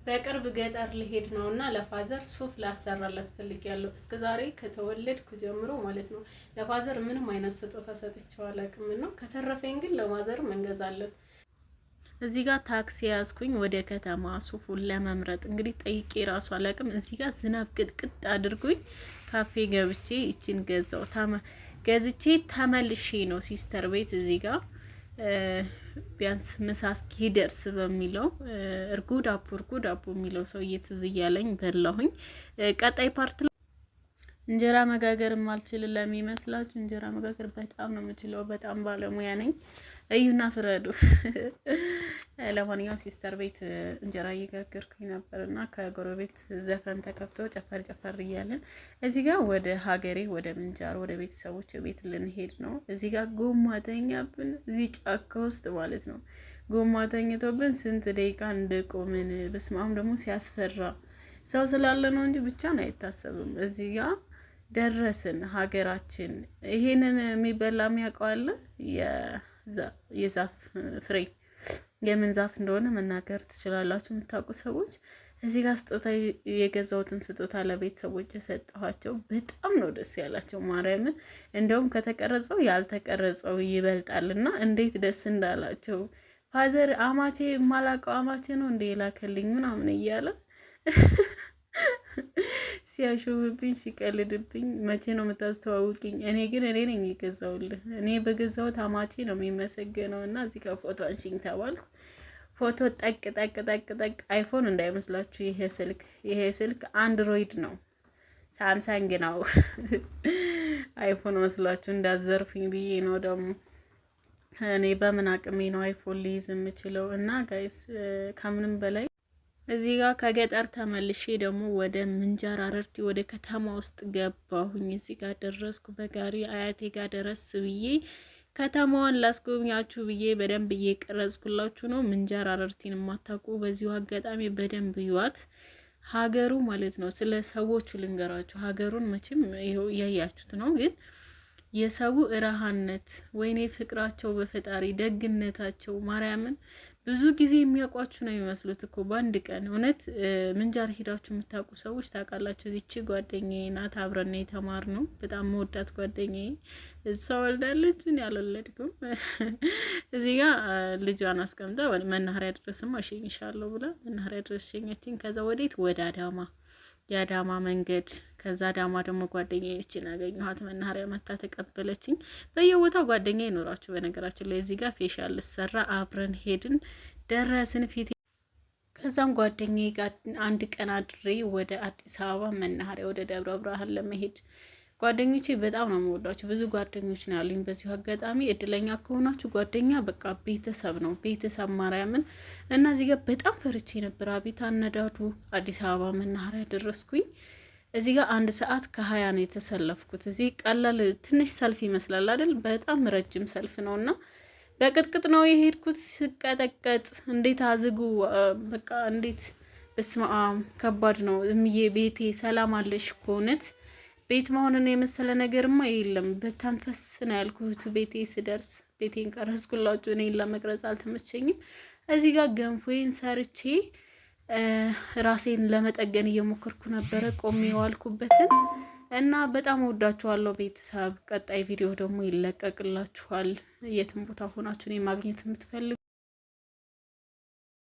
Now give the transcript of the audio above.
በቅርብ ገጠር ልሄድ ነው እና ለ father ሱፍ ላሰራለት ፈልጌያለሁ። እስከ ዛሬ ከተወለድኩ ጀምሮ ማለት ነው ለ father ምንም አይነት ስጦታ ሰጥቼው አላውቅም እና ከተረፈኝ ግን ለ mother ም እንገዛለን። እዚህ ጋር ታክሲ ያዝኩኝ ወደ ከተማ ሱፉን ለመምረጥ እንግዲህ ጠይቄ ራሱ አላውቅም። እዚህ ጋር ዝናብ ቅጥቅጥ አድርጎኝ ካፌ ገብቼ ይችን ገዛው። ገዝቼ ተመልሼ ነው sister ቤት እዚህ ጋር ቢያንስ ምሳ እስኪደርስ በሚለው እርጎ ዳቦ እርጎ ዳቦ የሚለው ሰውዬ ትዝ እያለኝ በላሁኝ። ቀጣይ part እንጀራ መጋገር የማልችል ለሚመስላችሁ እንጀራ መጋገር በጣም ነው የምችለው። በጣም ባለሙያ ነኝ። እዩና ፍረዱ። ለማንኛውም sister ቤት እንጀራ እየጋገርኩኝ ነበር እና ከጎረቤት ዘፈን ተከፍቶ ጨፈር ጨፈር እያለን እዚህ ጋር ወደ ሀገሬ ወደ ምንጃር ወደ ቤተሰቦች ቤት ልንሄድ ነው። እዚህ ጋር ጎማ ተኛብን፣ እዚህ ጫካ ውስጥ ማለት ነው። ጎማ ተኝቶብን ስንት ደቂቃ እንደቆምን በስመ አብ። ደግሞ ሲያስፈራ ሰው ስላለ ነው እንጂ ብቻን አይታሰብም። እዚህ ጋር ደረስን ሀገራችን። ይሄንን የሚበላ የሚያውቀው አለ? የዛፍ ፍሬ የምን ዛፍ እንደሆነ መናገር ትችላላችሁ የምታውቁ ሰዎች። እዚህ ጋር ስጦታ የገዛሁትን ስጦታ ለቤተሰቦች የሰጠኋቸው በጣም ነው ደስ ያላቸው። ማርያምን እንደውም ከተቀረጸው ያልተቀረጸው ይበልጣል እና እንዴት ደስ እንዳላቸው father አማቼ የማላውቀው አማቼ ነው እንደ የላከልኝ ምናምን እያለ ሲያሾፍብኝ ሲቀልድብኝ፣ መቼ ነው የምታስተዋውቂኝ? እኔ ግን እኔ ነኝ የገዛሁልህ፣ እኔ በገዛሁት አማቼ ነው የሚመሰገነው። እና እዚህ ጋር ፎቶ አንሺኝ ተባልኩ። ፎቶ ጠቅ ጠቅ ጠቅ ጠቅ። አይፎን እንዳይመስላችሁ ይሄ ስልክ፣ ይሄ ስልክ አንድሮይድ ነው፣ ሳምሰንግ ነው። አይፎን መስሏችሁ እንዳዘርፉኝ ብዬ ነው። ደግሞ እኔ በምን አቅሜ ነው አይፎን ሊይዝ የምችለው? እና guys ከምንም በላይ እዚህ ጋር ከገጠር ተመልሼ ደግሞ ወደ ምንጃር አረርቲ ወደ ከተማ ውስጥ ገባሁኝ። እዚህ ጋር ደረስኩ በጋሪ አያቴ ጋር ደረስ ብዬ ከተማዋን ላስጎብኛችሁ ብዬ በደንብ እየቀረጽኩላችሁ ነው። ምንጃር አረርቲን የማታውቁ በዚሁ አጋጣሚ በደንብ ይዋት ሀገሩ ማለት ነው። ስለ ሰዎቹ ልንገራችሁ። ሀገሩን መቼም ይኸው እያያችሁት ነው። ግን የሰው እረሃነት፣ ወይኔ ፍቅራቸው፣ በፈጣሪ ደግነታቸው ማርያምን ብዙ ጊዜ የሚያውቋችሁ ነው የሚመስሉት እኮ በአንድ ቀን። እውነት ምንጃር ሄዳችሁ የምታውቁ ሰዎች ታውቃላችሁ። እዚች ጓደኛዬ ናት፣ አብረን የተማርነው በጣም መወዳት ጓደኛዬ። እሷ ወልዳለች፣ እኔ አልወለድኩም። እዚህ ጋ ልጇን አስቀምጣ መናኸሪያ ድረስማ እሸኝሻለሁ ብላ መናኸሪያ ድረስ ሸኘችኝ። ከዛ ወዴት? ወደ አዳማ፣ የአዳማ መንገድ። ከዛ አዳማ ደግሞ ጓደኛዬ ይችን አገኘኋት። መናኸሪያ መታ ተቀበለችኝ። በየቦታው ጓደኛ ይኖራችሁ። በነገራችን ላይ እዚህ ጋር facial ልሰራ አብረን ሄድን፣ ደረስን ፊት። ከዛም ጓደኛዬ ጋር አንድ ቀን አድሬ ወደ አዲስ አበባ መናኸሪያ ወደ ደብረ ብርሃን ለመሄድ። ጓደኞቼ በጣም ነው የምወዳቸው። ብዙ ጓደኞች ነው ያሉኝ። በዚሁ አጋጣሚ እድለኛ ከሆናችሁ ጓደኛ በቃ ቤተሰብ ነው፣ ቤተሰብ ማርያምን። እና እዚህ ጋር በጣም ፈርቼ ነበር። አቤት አነዳዱ! አዲስ አበባ መናኸሪያ ደረስኩኝ። እዚህ ጋር 1 ሰዓት ከ20 ነው የተሰለፍኩት። እዚህ ቀላል ትንሽ ሰልፍ ይመስላል አይደል? በጣም ረጅም ሰልፍ ነው እና በቅጥቅጥ ነው የሄድኩት። ስቀጠቀጥ እንዴት አዝጉ በቃ እንዴት በስመ አብ ከባድ ነው። እምዬ ቤቴ ሰላም አለሽ እኮ እውነት ቤት መሆንን የመሰለ ነገርማ የለም። በተንፈስ ነው ያልኩት። ቤቴ ስደርስ ቤቴን ቀረጽኩላችሁ። እኔን ለመቅረጽ አልተመቸኝም። እዚህ ጋር ገንፎዬን ሰርቼ ራሴን ለመጠገን እየሞከርኩ ነበረ ቆሜ የዋልኩበትን እና በጣም ወዳችኋለሁ ቤተሰብ። ቀጣይ ቪዲዮ ደግሞ ይለቀቅላችኋል። የትም ቦታ ሆናችሁ እኔን ማግኘት የምትፈልጉ